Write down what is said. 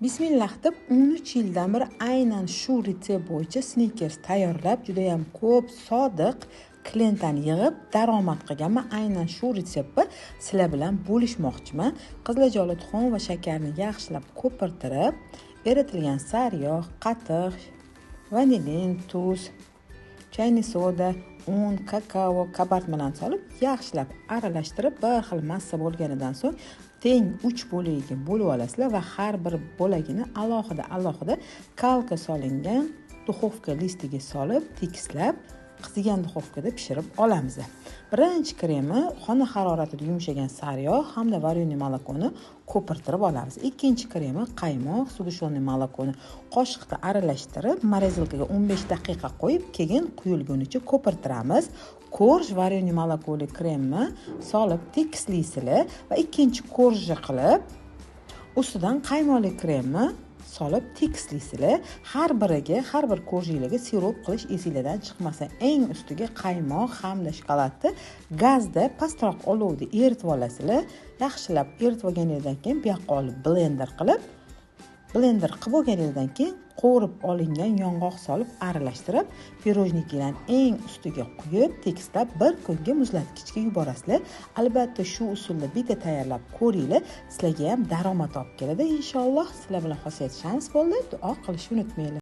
Bismillah deb 13 yildan beri aynan shu retsept bo'yicha Snickers tayyorlab, judayam ko'p sodiq klientlarni yig'ib daromad qilganman. Aynan shu retseptni sizlar bilan bo'lishmoqchiman. Qiziljo'li tuxum va shakarni yaxshilab ko'pirtirib, eritilgan sariyog', qatiq, vanilin, tuz, chayni soda, un, kakao, kabartmalarni solib, yaxshilab aralashtirib, bir xil massa bo'lganidan so'ng teng 3 bo'lagiga bo'lib olasizlar va har bir bo'lagini alohida alohida kalka solingan duxovka listiga solib, tekislab, qizigan duxovkada pishirib olamiz. Birinchi kremi xona haroratida yumshagan sariyog' hamda varyoniy molokoni ko'pirtirib olamiz. Ikkinchi kremi qaymoq, sugushyoniy molokoni qoshiqda aralashtirib, morozilkaga 15 daqiqa qo'yib, keyin quyilgunicha ko'pirtiramiz. Korj varyoniy molokoli kremni solib tekislaysizlar va ikkinchi korjni qilib, ustidan qaymoqli kremni solib tekislaysizlar. Har biriga, har bir korjinglarga sirop qilish esinglardan chiqmasin. Eng ustiga qaymoq hamda shokoladni gazda pastroq olovda eritib olasizlar. Yaxshilab eritib olganingizdan keyin bu yoqqa olib blender qilib, blender qilib olganingizdan keyin qovurib olingan yong'oq solib aralashtirib, pirojnikilarni eng ustiga quyib, tekislab bir kunga muzlatgichga yuborasizlar. Albatta shu usulda bitta tayyorlab ko'ringlar, sizlarga ham daromad olib keladi inshaalloh. Sizlar bilan Xosiyat Shams bo'ldi. Duo qilishni unutmanglar.